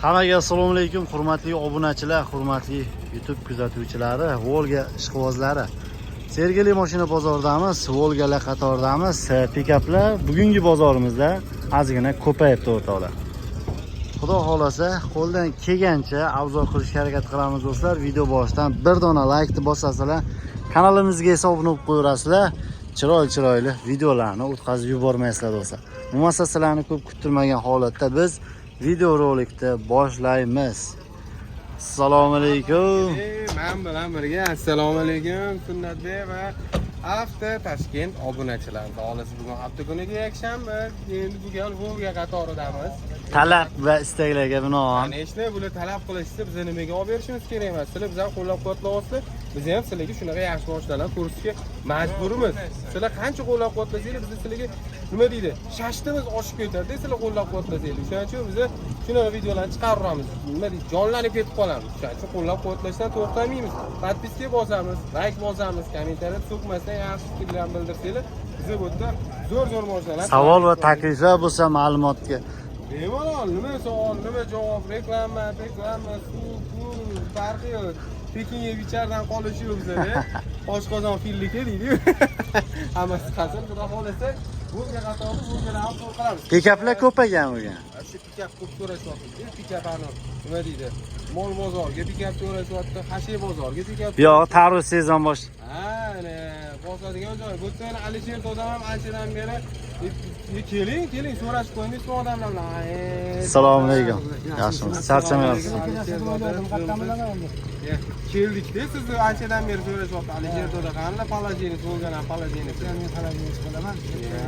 Hammaga assalomu alaykum, hurmatli obunachilar, hurmatli YouTube kuzatuvchilari, Volga ishqibozlari. Sergeli mashina bozoridamiz, Volgalar qatoridamiz, pikaplar bugungi bozorimizda ozgina ko'payibdi, o'rtoqlar. Xudo xolasa, qo'ldan kelgancha обзор qilishga harakat qilamiz, do'stlar. Video boshidan bir dona laykni bosasizlar, kanalimizga esa obuna bo'lib qo'yaverasizlar. Chiroyli chiroyli videolarni o'tkazib yubormaysizlar, do'stlar. Bo'lmasa sizlarni ko'p kuttirmagan holatda biz video rolikni boshlaymiz. Assalomu alaykum. Men bilan birga assalomu alaykum, Sunnatbek va Avto Tashkent obunachilari. Xohlasa, bugun hafta kuniga yakshanba. Endi bugun Volga qatoridamiz. Talab va istaklarga binoan. Конечно, bular talab qilishsa, biz nimaga olib berishimiz kerak emas? Sizlar bizani qo'llab-quvvatlayapsizlar, biz ham sizlarga shunaqa yaxshi mashinalar ko'rsatishga majburmiz. Sizlar qancha qo'llab-quvvatlasanglar, biz sizlarga, nima deydi, shashtimiz oshib ketadi, sizlar qo'llab-quvvatlasanglar. Shuning uchun biz shunaqa videolarni chiqaraveramiz. Nima deydi, jonlanib ketib qolamiz. Shuning uchun qo'llab-quvvatlashdan to'xtamaymiz. Подписка bosamiz, layk bosamiz, kommentariyada so'kmasdan yaxshi fikrlarni bildirsanglar, biz bu yerda zo'r zo'r mashinalar. Savol va takliflar bo'lsa, ma'lumotga. Bemalol, nima savol, nima javob, reklama, reklama, suv, pul, farqi yo'q. Tekin yeb ichardan qolishi yo'q bizada. Oshqozon filliki deydi-yu. Hammasi hazil, xudo xohlasa, Volga qatori Volgalarni обзор qilamiz. Pikaplar ko'paygan bugun. Shu pikap ko'p so'rashyapti. Pikap ani nima deydi? Mol bozorga pikap so'rashyapti, xashay bozorga pikap. Bu yog'i tarvuz sezon bosh. Ha, ana bosadigan joy. Bu yerda yana Alisher dodam ham anchadan beri keling, keling, so'rashib qo'ymaysizmi odamlar bilan? Assalomu alaykum. Yaxshimisiz? Charchamayapsiz? Keldikda, sizni anchadan beri so'rashyapti. Alisher doda qani положение, Volgani положение. Men положение qilaman.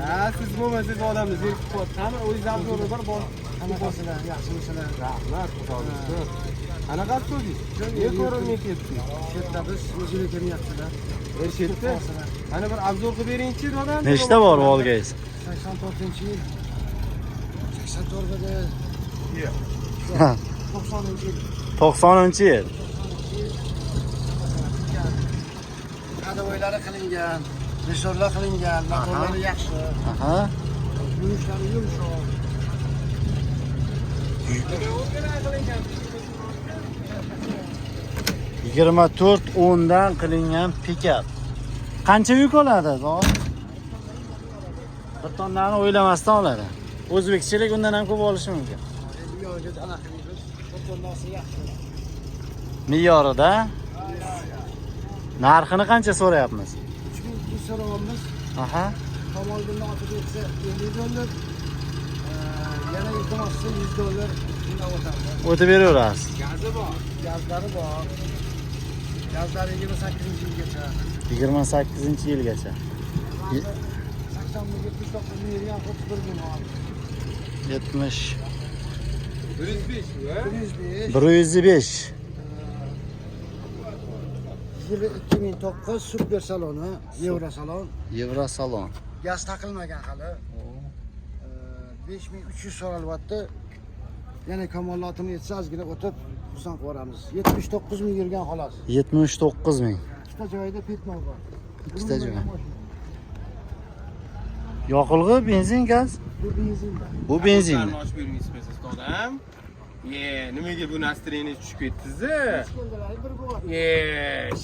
Ya, siz bo'lmasangiz odamni zerikib qo'yadi. Qani o'zingiz обзор i bir bor. Qanaqasizlar, yaxshimisizlar? Rahmat, xudoga shukur. Qanaqasiz o'zingiz? Ne ko'rinmay ketdingiz? Shu yerda biz o'zinglar kelmayapsizlar. Shu yerda. Qani bir обзор qilib beringchi, dodam. Nechta bor Volgangiz? 84-yil. 84 edi. Yo'q. 90-yil. 90-yil. Ходовой lari qilingan, resorlar qilingan, motorlari yaxshi, yurishlari yumshoq. Volgadan qilingan. 24 o'ndan qilingan pikap. Qancha yuk oladi? Zor? Bir tonnani o'ylamasdan oladi. O'zbekchalik undan ham ko'p olishi mumkin. Endi bu yog'iga anaqa qilmaymiz. Bir tonnasi yaxshi. Me'yorida. Narxini qancha so'rayapmiz? 3200 so'rayapmiz. Tomonidan otib etsa 50 dollar. Yana iltimos qilsa 100 dollar shundan o'tadi. O'tib beraverasiz. Gazi bor. Gazlari bor. Gazlari 28-yilgacha. 28-yilgacha. 80 ming, 79 ming yurgan, 31 ming oldi. 70 105 bu, ha? 105. 105. Yili 2009, super saloni, yevro salon. Yevro salon. Gaz taqilmagan hali. 5300 so'ralyapti. Yana kamolotini yetsa, ozgina o'tib xursand qilib yuboramiz. 79 ming yurgan xolos. 79 ming. Ikkita joyida пятно bor. Ikkita joy. Yoqilg'i, benzin, gaz? Bu benzinda. Bu benzinli. Ko'zlarini ochib bermaysizmi siz, dodam? Ye, nimaga bu настроение tushib ketdingiz? Bir bo'lyapti. Ye,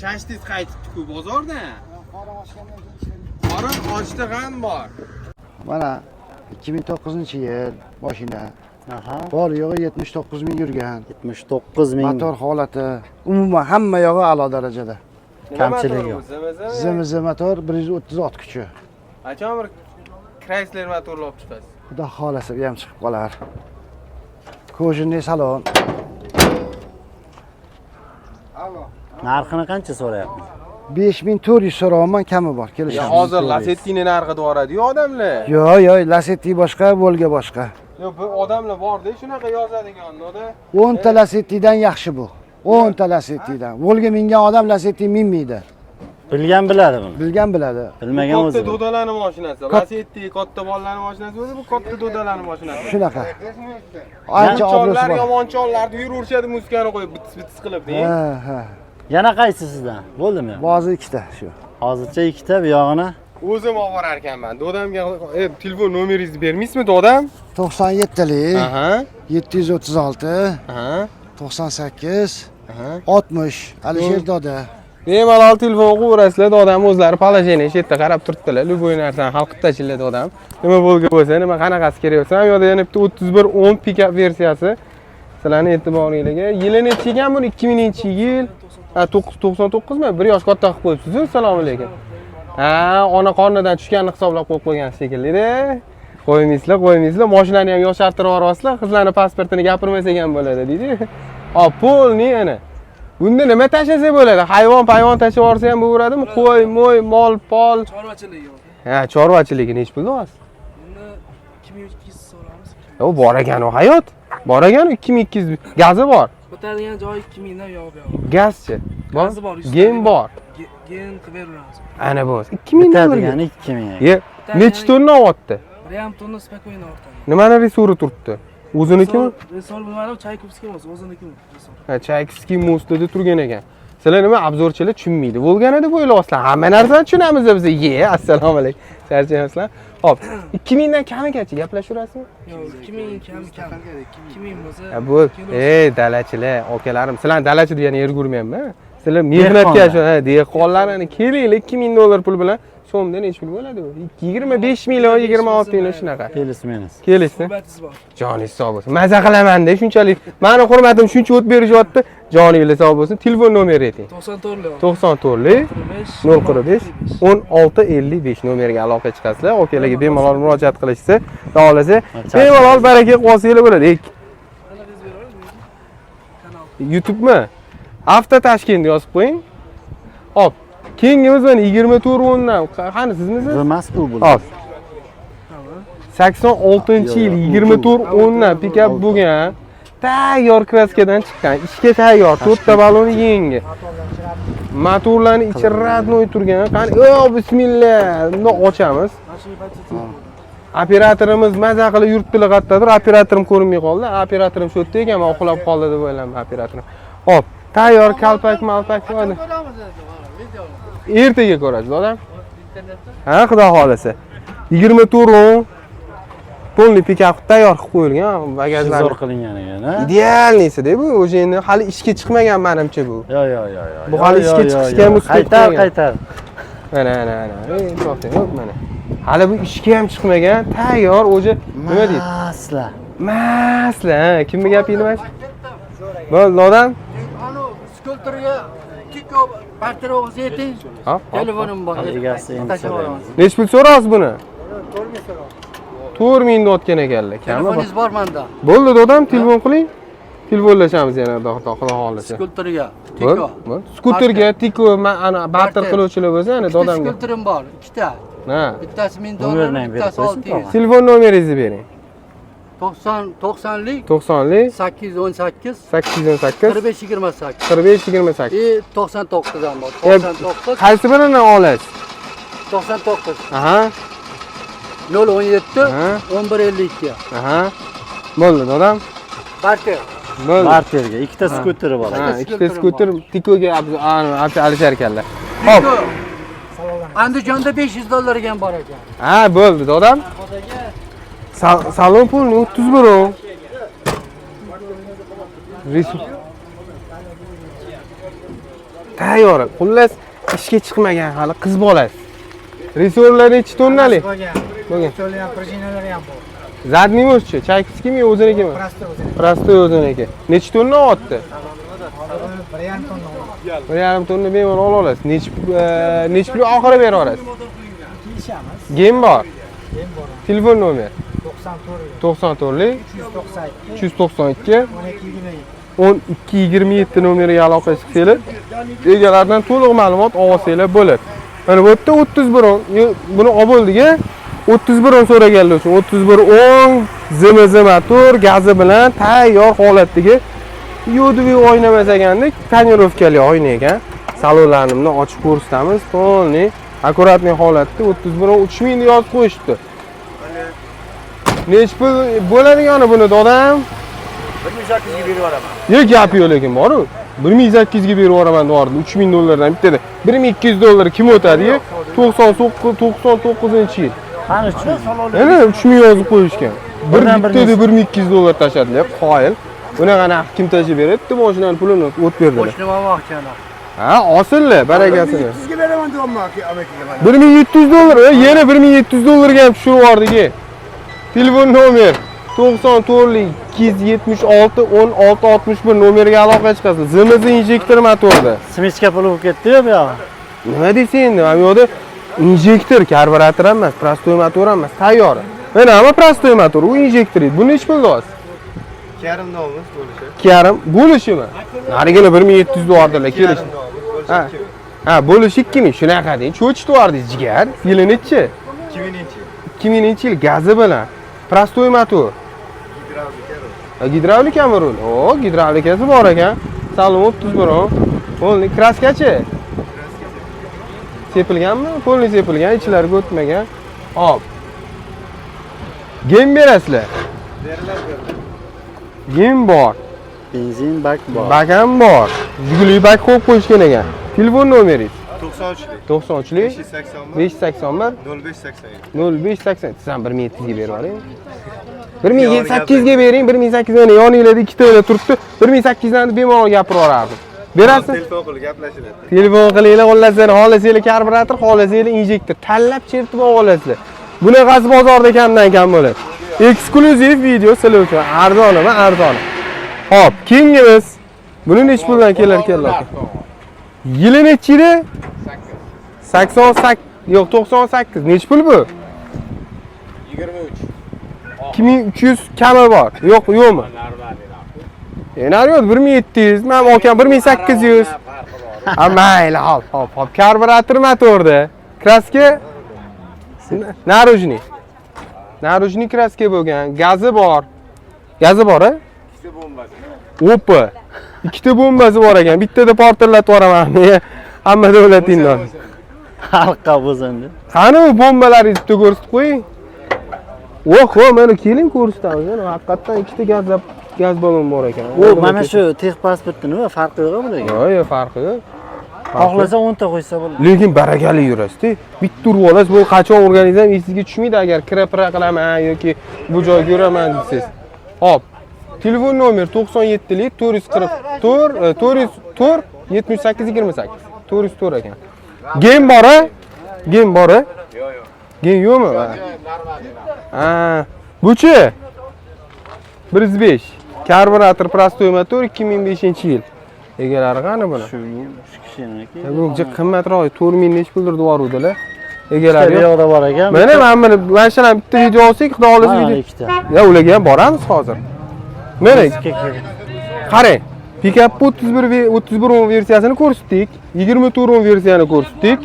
shashdingiz qaytibdi-ku bozordan. Qorin ochgandan keyin ishlaydi. Qorin ochdi ham bor. Mana 2009-yil mashina. Bor yo'g'i 79 ming yurgan. 79 ming. Motor holati, umuman hamma yog'i a'lo darajada. Nima Kamchiligi motor yo'q. bu, ZMZ? ZMZ motor, 130 ot kuchi. Qachon bir Chrysler motorli olib chiqasiz? Xudo xohlasa, bu ham chiqib qolar. Кожаный salon. Narxini qancha so'rayapmiz? 5400 so'rayapman, kami bor, Ya kelishamiz. hozir Lasetti'ni narxi deyoradi-yu odamlar. Yo'q, yo'q, Lasetti boshqa, Volga boshqa. Yo'q, bu odamlar borda shunaqa yozadigan, doda. 10 ta Lasettidan yaxshi bu. 10 ta Lasettidan. Volga mingan odam Lasetti minmaydi. Bilgan biladi buni. Bilgan biladi. Bilmagan Bu o'zi katta biladi. dodalarning mashinasi. Lasetti katta bolalarning mashinasi bo'lsa, bu katta dodalarning mashinasi. Shunaqa. Ancha obro'si Chollar bor. yomon chollarni yuraverishadi muzikani qo'yib, bitis bitis qilib, deng. Ha. Yana qaysi sizdan? Bo'ldimi? Hozir ikkita shu. Hozircha ikkita, bu yog'ini O'zim olib borar ekanman. Dodamga telefon nomeringizni bermaysizmi, dodam? 97lik. Aha. 736 Aha. 98 Aha. 60 Alisher doda. Bemalol telefon qilaverasizlar, odam o'zlari положение shu yerda qarab turibdilar. Любой narsani hal qilib tashlaydi odam. Nima bo'lgan bo'lsa, nima qanaqasi kerak bo'lsa, ham yoqda yana bitta 31 10 pikap versiyasi. Sizlarning e'tiboringizga. Yili nechi ekan buni? 2000-yil. Ha, 99 mi? Bir yosh katta qilib qo'yibsiz. Assalomu alaykum. Ha, ona qornidan tushganini hisoblab qo'yib qo'ygan shekilli-da. Qo'ymaysizlar, qo'ymaysizlar. Mashinani ham yoshartirib yuborasizlar. Qizlarning pasportini gapirmasak ham bo'ladi deydi. Hop, полный ana. Bunda nima tashlasa bo'ladi? Hayvon, payvon tashlab yuborsa ham bo'laveradimi? Qo'y, mo'y, mol, pol. Chorvachiligi yo'q. Ha, chorvachiligi nechi pul deyapsiz? Buni 2200 so'ramiz. U bor ekan u hayot. Bor ekan 2200 gazi bor. Bitadigan joyi 2000 dan yo'q yo'q. Gazchi. Bor. Gazi bor, Gen bor. Gen qilib beraveramiz. Ana bu. 2000 dollarga. Bitadigan 2000. Ye, nechi tonna olyapti? 1,5 tonna спокойно ortadi. Nimani resori turibdi? O'zinikimi? Resor bilmadim, Чайковский emas, o'zinikimi? Resor. Ha, Чайковский мост ida turgan ekan. Sizlar nima обзор chilar tushunmaydi. Bo'lgan deb o'ylayapsizlar. Hamma narsani tushunamiz biz. Ye, assalomu alaykum. Charchayapsizlar. Xo'p, 2000 dan kamigacha gaplashaverasizmi? Yo'q, 2000 kam kam. 2000 bo'lsa. Ha, bu ey dalachilar, akalarim, sizlarni dalachi degani yer ko'rmayapman. Sizlar mehnatkash, ha, dehqonlar, kelinglar 2000 dollar pul bilan so'mda nechi pul bo'ladi bu? 25 million, 26 million shunaqa. Kelis menis. Kelishsin. Suhbatingiz bor. Joningiz sog' bo'lsin. Maza qilaman-da shunchalik. Mani hurmatim shuncha o't berishyapti. Joningiz sog' bo'lsin. Telefon nomeri ayting. 94 94 45 045 16 55 nomeriga aloqa chiqasizlar. Akalarga bemalol murojaat qilishsa, xudo xohlasa, bemalol baraka qilib olsanglar bo'ladi. Ey, Kanal. YouTube'mi? Avto Tashkent yozib qo'ying. Hop. Keyingimiz mana 24 o'ndan. Qani sizmisiz? Emas u bu. Hop. 86-yil 24 o'ndan pikap bo'lgan. Tayyor краска dan chiqqan. Ishga tayyor. To'rtta baloni yangi. Motorlarni ichi родной turgan. Qani, o bismillah. Bundoq ochamiz. Operatorimiz maza qilib yuribdilar qayerdadir. Operatorim ko'rinmay qoldi. Operatorim shu yerda ekan, men uxlab qoldi deb o'ylayman operatorim. Hop, tayyor kalpak malpak bo'ldi. Ertaga ko'rasiz, odam. Ha, xudo xohlasa. 24 o'n полный pikap tayyor qilib qo'yilgan bagajlar. Zo'r qilingan ekan, ha? Идеальный sida bu, o'sha endi hali ishga chiqmagan menimcha bu. Yo, yo, yo, yo. Bu hali Yo, ishga yo, chiqishga yo. ham usta Qaytar, qo'ygan. qaytar. Mana, mana, mana. Ey, to'xtang, yo'q mana. Hali bu ishga ham chiqmagan, tayyor o'zi nima deydi? Masla. Masla, ha, kimni gapingni mana? Bo'ldi, odam. Anu skuterga Tiko barterovizni ayting. Hop, hop. Telefonim bor. Egasi endi Tashlab so'raymiz. yuboraman. Nechi pul so'raysiz buni? 4000 deyotgan ekanlar. Kami bor. Telefoningiz bor menda. Bo'ldi, dodam, telefon qiling. Telefonlashamiz yana xudo xohlasa. Skuterga Bo'ldi, Tiko. bo'ldi. Skuterga Tiko ana barter Barter. qiluvchilar bo'lsa, ana Ikkita dodamga. skuterim bor, ikkita. Ha. Bittasi 1000 dollar, Nomerini ham berib bittasi qo'ysin, 600. tog'a. Telefon nomeringizni bering. 90 90lik 90lik 818 818 45 28. 45 28. И 99 ham bor. 99 Qaysi birini olasiz? 99 Aha, 017 Ha. 1152. aha. Bo'ldi, dodam. Barter. Bo'ldi. Barterga ikkita skuteri bor. Ha, Ikkita ikkita skuter Tikoga alishar ekanlar. Hop. Tiko. Andijonda 500 dollarga ham bor ekan. Ha, bo'ldi, dodam. Salon pulni 31 o. Resu. Tayyor. Xullas, ishga chiqmagan hali qiz bolasi. Resorlar nechi tonnalik? Bo'lgan. Bo'lgan. To'lagan пружиналari ham bor. Задний мост chi? Чайковский mi o'zinikimi? Простой o'zini. Простой o'ziniki. Nechi tonna otdi? 1,5 tonna. 1,5 tonna bemalol ola olasiz. Nechi pul oxiri bera olasiz? Kelishamiz. Gem bor. Hem bor. Telefon nomer 94 94lik 392 392 12 12 27 nomeriga aloqa chiqsanglar, egalaridan to'liq ma'lumot olsanglar bo'ladi. Mana bu yerda 31 o'n, buni olib bo'ldik a? 31 o'n so'raganlar uchun 31 o'n ZMZ motor gazi bilan tayyor holatdagi yodviy oyna ekanda, тонировка li oyna ekan. Salonlarni bundan ochib ko'rsatamiz. Полный аккуратный holatda 31 o'n 3000 yozib qo'yishibdi. Nechi pul bo'ladigani buni dodam? 1800 ga berib yuboraman. Yo'q, gap yo'q lekin boru. 1800 ga berib yuboraman deyordi. 3000 dollardan bittada. 1200 dollar kim o'tadi? 99 99-yil. Qani 3000? Ana 3000 yozib qo'yishgan. Bir Birdan bir bittada 1200 dollar tashladilar, qoyil. Bunaqa narx kim tashlab beradi? Bitta mashinani pulini o't berdilar. Qo'shnim olmoqchi ana. Ha, olsinlar, barakasini. Sizga beraman deyapman aka, amakiga mana. 1700 dollar, yana 1700 dollarga ham tushirib yubordik. Telefon nomer 94 276 16 61 nomeriga aloqa chiqasiz. ZMZ injektor motorda. Smichka puli bo'lib ketdi-yu bu yog'i. Nima deysiz endi? Mana bu yoqda injektor, karburator emas, prostoy motor emas, tayyor. Mana hamma prostoy motor, u injektor edi. Buni nechi pul deyapsiz? 2,5 nomimiz bo'lishi. 2,5 bo'lishimi? Narigini 1700 dollarlar kelish. Ha. Ha, bo'lishi 2000. Shunaqa deng. Cho'chitib yubordingiz jigar. Yili nechi? 2000-yil. 2000-yil gazi bilan. Prostoy motor. Gidravlikami rul? O, gidravlikasi bor ekan. Salon 31. Polni kraskachi? Sepilganmi? Polni sepilgan, ichlariga o'tmagan. Hop. Gem berasizlar. Beriladi. Gem bor. Benzin bak bor. Bak ham bor. Jiguli bak qo'yib qo'yishgan ekan. Telefon nomeringiz? 93lik. 93lik 581 581 0587. 0580. Siz ham 1700 ga berib yuboring. 1800 ga bering, 1800 mana yoninglarda ikkita o'yla turibdi. 1800 dan bemalol gapirib yuborardim. Berasiz? Telefon qilib gaplashiladi. Telefon qilinglar, xohlasanglar, xohlasanglar karburator, xohlasanglar injektor. Tanlab chertib olasizlar. Bunaqasi bozorda kamdan kam bo'ladi. Eksklyuziv video sizlar uchun. Arzonimi? Arzon. Xo'p, keyingimiz. Buni nechi puldan kelar ekanlar? Yili nechi edi? 88, yo'q 98. Nechi pul bu? 23. 2300 kami bor. Yo'q, yo'qmi? Nari yo'q, 1700, men akam 1800. Ha, mayli, hop, hop, hop. Karburator motorda. Kraska наружный. Наружный kraska bo'lgan, gazi bor. Gazi bor, a? Ikkita bombasi. Opa. Ikkita bombasi bor ekan. Bittada portlatib yuboraman. Hamma davlatingdan. Xalqqa bo'lsin deb. Qani u bombalaringizni bitta ko'rsatib qo'ying. Oho, mana keling ko'rsatamiz. Mana haqiqatdan ikkita gaz balon bor ekan. U mana shu texpasportni nima farqi yo'q bularga? Yo'q, yo'q, farqi yo'q. Xohlasa 10 ta qo'ysa bo'ladi. Lekin barakali yurasiz-da. Bitta urib olasiz, bu qachon urganingiz ham esingizga tushmaydi agar kira-pira qilaman yoki bu joyga yuraman desangiz. Hop. Telefon nomer 97lik 444 404 78 28. 404 ekan. Gem bor a? Gem bor a? Yo'q, yo'q. Gem yo'qmi? Ha. Buchi 105. Karburator prostoy motor 2005-yil. Egalari qani buni? Shu kishiniki. Bu qimmatroq 4000 nechi puldir devoruvdilar. Egalari Bu yo'q. yoqda bor ekan. Mana mana buni mana shularni bitta video olsak, xudo xohlasa Mana video. ikkita. Ya ularga ham boramiz hozir. Mana qarang. Pikap 31 31 versiyasini ko'rsatdik, 24 versiyani ko'rsatdik.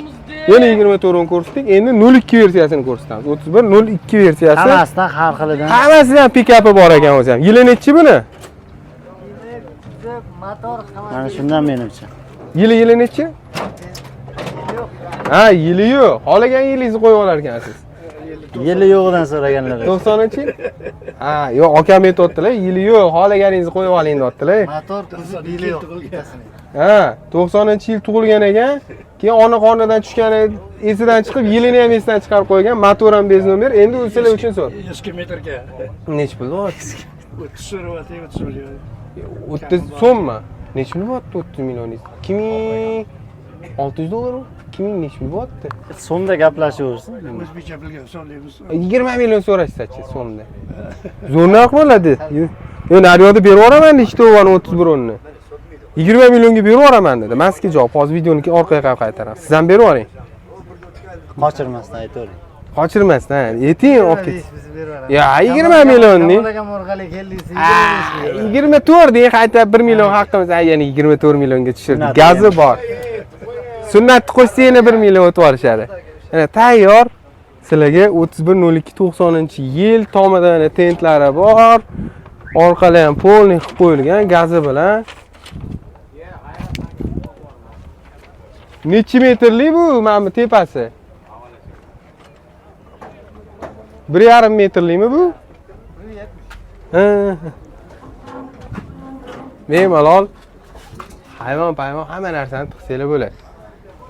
Yana 24 ko'rsatdik. Endi 02 versiyasini ko'rsatamiz. 31 02 versiyasi. Hammasidan har xilidan. Hammasidan pikapi bor ekan o'zi ham. Yili nechi buni? Mana shundan menimcha. Yili nechi? Ha, yili yo'q. Xohlagan yilingizni qo'yib olar ekansiz. Yili yo'g'idan so'raganlar. 90-yil? Ha, yo'q, akam aytyaptilar, yili yo'q, xohlaganingizni qo'yib oling deyaptilar. Motor qizib yili yo'q bittasini. Ha, 90-yil tug'ilgan ekan. Keyin ona qornidan tushgani esidan chiqib, yilini ham esidan chiqarib qo'ygan. Motor ham bez nomer. Endi u sizlar uchun so'r. 100 kilometrga. Nechi pul deyapsiz? 30 so'rayapti, 30 million. 30 so'mmi? Nechi pul bo'lyapti 30 millioningiz? 2600 dollarmi? 2000 nechi pul bo'lyapti? So'mda gaplashaversin. O'zbekcha bilgan so'raymiz. 20 million so'rashsa-chi so'mda. Zo'r narx bo'ladi. Yo'q, naryoqda berib yuboraman nechta uvani 31 o'nni. 20 millionga berib yuboraman dedi. Maski javob. Hozir videoni orqaga qaytaramiz. Siz ham berib yuboring. Qochirmasdan aytavering. Qochirmasdan, ayting olib ket. Ya 20 millionning. Orqali keldingiz. 24 deng, qayta 1 million haqqimiz. Ay, yana 24 millionga tushirdik. Gazi bor. Sunnatni qo'shsa yana 1 million o'tib yuborishadi. Mana tayyor. Sizlarga 31.02.90-yil tomida mana tentlari bor. Orqalari ham polniy qilib qo'yilgan gazi bilan. Necha metrli bu mana bu tepasi? 1.5 metrlimi bu? Ha. Bemalol hayvon, payvon hamma narsani tiqsanglar bo'ladi.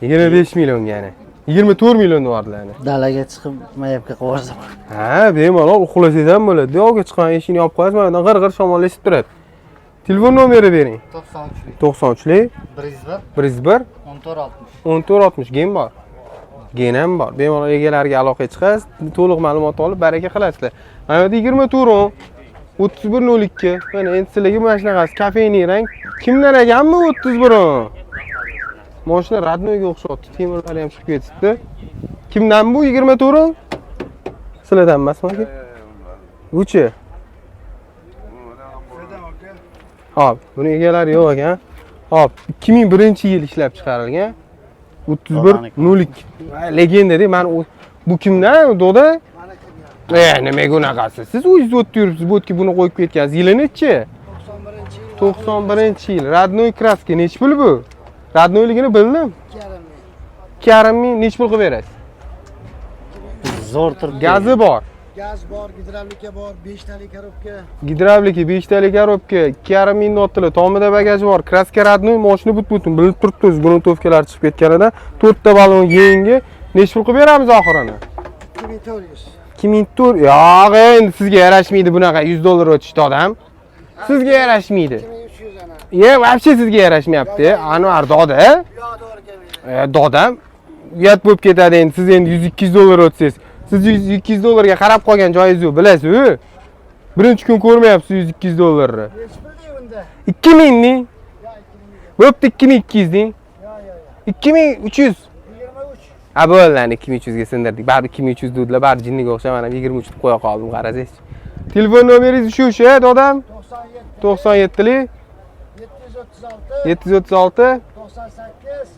25 millionga yana. 24 million deyordilar. Dalaga chiqib mayapga qilib yuborsam. Ha, bemalol uxlasangiz ham bo'ladi. Yo'q, chiqqan eshikni yopib qo'yasiz, mana bundan g'ir-g'ir shamol esib turadi. Telefon nomeri bering. 93lik 93lik 101 101 14 60. 14 60 gen bor. Gen ham bor. Bemalol egalariga aloqaga chiqasiz, to'liq ma'lumot olib baraka qilasizlar. Mana bu yerda 24 31 02. Mana endi sizlarga mana shunaqasi кофейный rang. Kimdan ekanmi 31? Mashina родной ga o'xshatdi. Temirlari ham chiqib ketibdi. Kimdan bu 24? Sizlardan emasmi aka? Buchi? Hop, buni egalari yo'q ekan. Hop, 2001-yil ishlab chiqarilgan. 31 02. Legenda de, man bu kimdan, doda? Nimaga unaqasi? Siz o'zingiz o'tib yuribsiz, bu yerga buni qo'yib ketgansiz. Yili nechi? 91-yil. 91-yil. Родной краска nechi pul bu? Родной ligini bildim. 2,5 ming nechi pul qilib berasiz? Zo'r turibdi. Gazi bor. Gaz bor, gidravlika bor, 5 talik korobka. Gidravlika, 5 talik korobka, 2,5 ming otdilar. Tomida bagaj bor. Краска родной, mashina but-butun bilinib turibdi o'zi, грунтовка lar chiqib ketganidan. 4 ta balon yangi. Nechi pul qilib beramiz oxirini? 2400. 2004. Yo'q, endi sizga yarashmaydi bunaqa 100 dollar o'tishdi odam. Sizga yarashmaydi. 2300 ana. Ye, вообще sizga yarashmayapti. Anvar doda. Yo'q, to'g'ri kelmaydi. Dodam, uyat bo'lib ketadi endi. Siz endi 100-200 dollar o'tsangiz. Siz 100-200 dollarga qarab qolgan joyingiz yo'q, bilasiz-ku. Birinchi kun ko'rmayapsiz 100-200 dollarni. Nechi pul dey unda? 2000 ning. Bo'pti, 2200 deng. Yo'q, yo'q, yo'q. 2300. 23. Ha, bo'ldi, 2300 ga sindirdik. Baribir 2300 dedilar, baribir jinniga o'xshab mana 23 deb qo'ya qoldim, qarasangiz. Telefon nomeringiz shu o'sha, dodam? 97 97lik 736 736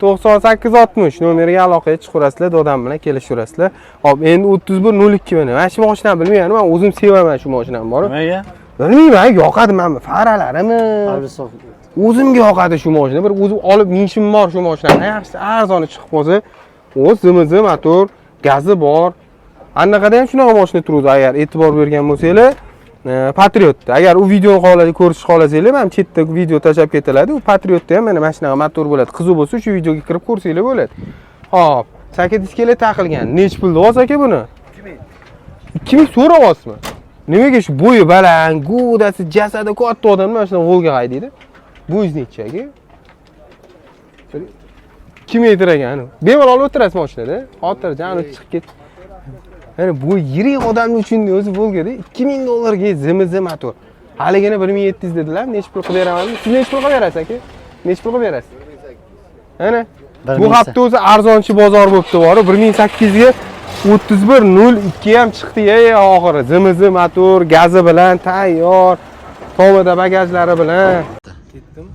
98 98 60 nomeriga aloqaga chiqaverasizlar, dodam bilan kelishaverasizlar. Hop, endi 31 02 mana. Mana shu mashinani bilmayman, men o'zim sevaman shu mashinani borib. Nimaga? Bilmayman, yoqadi mana faralarimi. Albisof. O'zimga yoqadi shu mashina. Bir o'zim olib minishim bor shu mashinani. Yaxshisi arzoni chiqib qolsa, o'z ЗМЗ motor, gazi bor. Anaqada ham shunaqa mashina turadi agar e'tibor bergan bo'lsanglar. Patriotda. Agar u videoni xohlasa ko'rishni xohlasanglar, mana chetda video tashlab ketiladi. U Patriotda ham mana shunaqa motor bo'ladi. Qiziq bo'lsa, shu videoga kirib ko'rsanglar bo'ladi. Hop, chaka diskalar taqilgan. Nech pul deyapsiz aka buni? 2000 so'rayapsizmi? Nimaga shu bo'yi baland, gavdasi, jasadi katta odam mana shunaqa Volga haydaydi? Bo'yingiz necha aka? 2 metr ekan. Bemalol o'tirasiz mashinada. Xotirjam chiqib ket. Ya'ni bu yirik odamning uchun o'zi Volgada 2000 dollarga ЗМЗ motor. Haligini 1700 dedilar. Necha pul qilib beraman? Siz necha pul qilib berasiz aka? Necha pul qilib berasiz? Ana. Bu hafta o'zi arzonchi bozor bo'libdi bor. 1800 ga 31 02 ham chiqdi ey oxiri. ЗМЗ motor, gazi bilan tayyor. Tomida bagajlari bilan. Ketdim.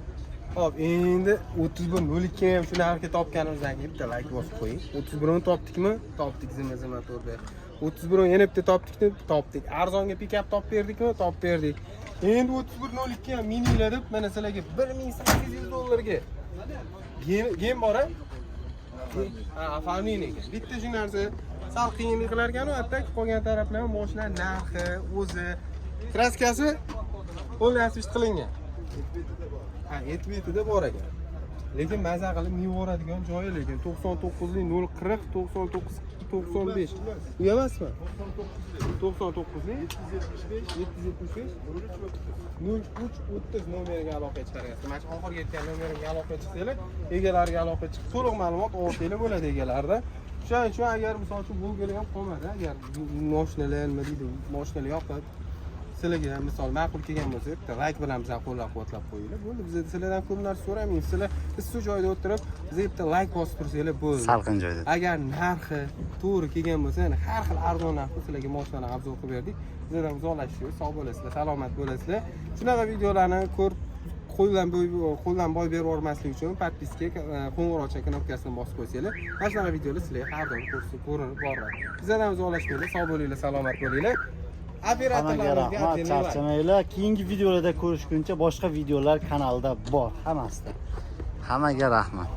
Hop, endi 31 02 ham shu narxga topganimizdan keyin bitta like bosib qo'ying. 31 ni topdikmi? Topdik ЗМЗ motorda. 31 yana bitta topdikmi? Topdik. Arzonga pikap topib berdikmi? Topib berdik. Endi 31 02 ham mininglar deb mana sizlarga 1800 dollarga. Gen bor a? Ha, оформление ekan. Bitta shu narsa sal qiyinlik qilar ekan, u так qolgan taraflari mashina narxi, o'zi, краска si полностью qilingan. Ha, et betida bor ekan. Lekin maza qilib minib yuboradigan joyi lekin 99 lik 040 99 95. U emasmi? 99 lik 775 03 30 nomeriga aloqaga chiqaryapsiz. Mana shu oxirgi aytgan nomerimga aloqaga chiqsanglar, egalariga aloqaga chiqib to'liq ma'lumot olsanglar bo'ladi egalarida. Shuning uchun agar misol uchun Volgalar ham qolmadi, agar mashinalar nima deydi, mashinalar yoqib sizlarga misol ma'qul kelgan bo'lsa, bitta like bilan bizani qo'llab-quvvatlab qo'yinglar. Bo'ldi, biz sizlardan ko'p narsa so'ramaymiz. Sizlar issiq joyda o'tirib, bizga bitta like bosib tursanglar bo'ldi. Salqin joyda. Agar narxi to'g'ri kelgan bo'lsa, yana har xil arzon narxda sizlarga mashinani обзор qilib berdik. Sizlardan uzoqlashish yo'q, sog' bo'lasizlar, salomat bo'lasizlar. Shunaqa videolarni ko'rib qo'ldan boy berib yubormaslik uchun подписка, qo'ng'iroqcha knopkasini bosib qo'ysanglar, mana shunaqa videolar sizlarga har doim ko'rinib boradi. Bizlardan uzoqlashmanglar, sog' bo'linglar, salomat bo'linglar. Hammaga Operatorlarimizga rahmat, отдельный like. charchamanglar. Keyingi videolarda ko'rishguncha boshqa videolar kanalda bor, hammasida. Hammaga rahmat.